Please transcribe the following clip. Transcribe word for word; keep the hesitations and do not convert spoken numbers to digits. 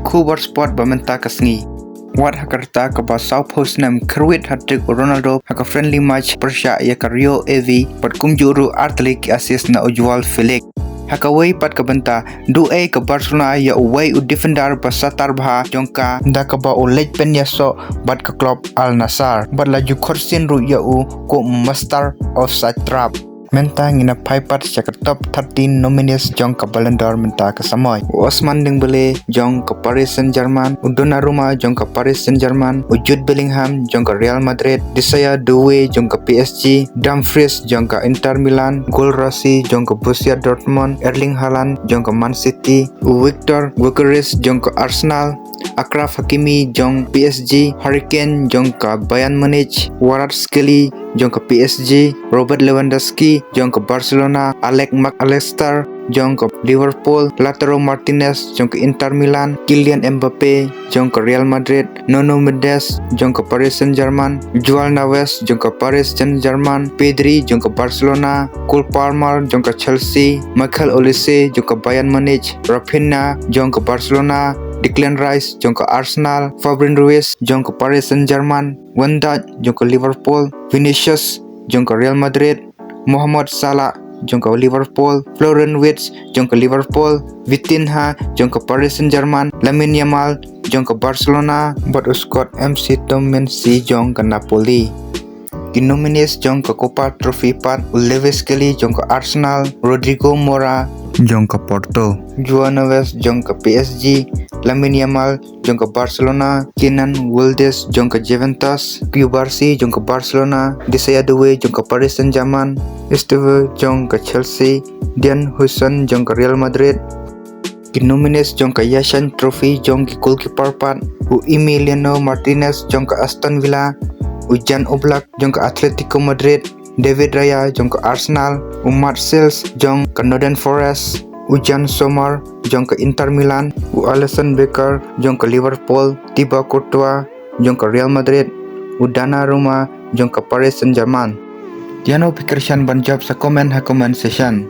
Khubor sport ba mynta ka sngi. Wat ha ka rta kaba sawphew snem, kyrwit hat-trick u Ronaldo ha ka friendly match pyrshah ïa ka Rio Ave, bad kumjuh ruh artylli ki assist na u Joao Felix. Ha kawei pat ka bynta, duh ei ka Barcelona ïa uwei u defender ba satar bha jong ka, da kaba u leit pynïasoh bad ka club Al Nassr, bad la ju khot sien ruh ïa u kum master of such trap. Mynta ngin ïa phai pat sha ka top thirteen nominees jong ka Ballon d'Or mynta ka samoi. U Ousmane Dembélé jong ka Paris Saint-Germain, u Donnarumma jong ka Paris Saint-Germain, u Jude Bellingham jong ka Real Madrid, Désiré Doué jong ka P S G, Dumfries jong ka Inter Milan, Guirassy jong ka Borussia Dortmund, Erling Haaland jong ka Man City, u Victor Gyökeres jong ka Arsenal, Achraf Hakimi jong P S G, Harry Kane jong ka Bayern Munich, Kvaratskhelia jong ka P S G, Robert Lewandowski jong ka Barcelona, Alec Mac Allister jong ka Liverpool, Lautaro Martinez jong ka Inter Milan, Kylian Mbappe jong ka Real Madrid, Nuno Mendes jong ka Paris Saint-Germain, Joao Neves jong ka Paris Saint-Germain, Pedri jong ka Barcelona, Cole Palmer jong ka Chelsea, Michael Olise jong ka Bayern Munich, Raphinha jong ka Barcelona, Declan Rice jong ka Arsenal, Fabian Ruiz jong ka Paris Saint-Germain, Van Dijk jong ka Liverpool, Vinicius jong ka Real Madrid, Mohamed Salah jong ka Liverpool, Florian Wirtz jong ka Liverpool, Vitinha jong ka Paris Saint-Germain, Lamine Yamal jong ka Barcelona, bad u Scott McTominay jong ka Napoli. Ki nominees jong ka Copa Trophy pat: u Lewis Skelly jong ka Arsenal, Rodrigo Mora jong ka Porto, Joao Neves jong ka P S G, Lamine Yamal jong ka Barcelona, Kenan Valdez jong ka Juventus, Cubarsí jong ka Barcelona, Désiré Doué jong ka Paris Saint-Germain, Estevao jong ka Chelsea, Dean Huijsen jong ka Real Madrid. Ki nominees jong ka Yashin Trophy jong ki goalkeeper pat: u Emiliano Martinez jong ka Aston Villa, u Jan Oblak jong ka Atletico Madrid, David Raya jong ka Arsenal, u Mats Hummels jong ka Nottingham Forest, u Yann Sommer jong ka Inter Milan, u Alisson Becker jong ka Liverpool, Thibaut Courtois jong ka Real Madrid, u Donnarumma jong ka Paris Saint-Germain. Ïano phi kyrshan ban jop sa comment ha comment section.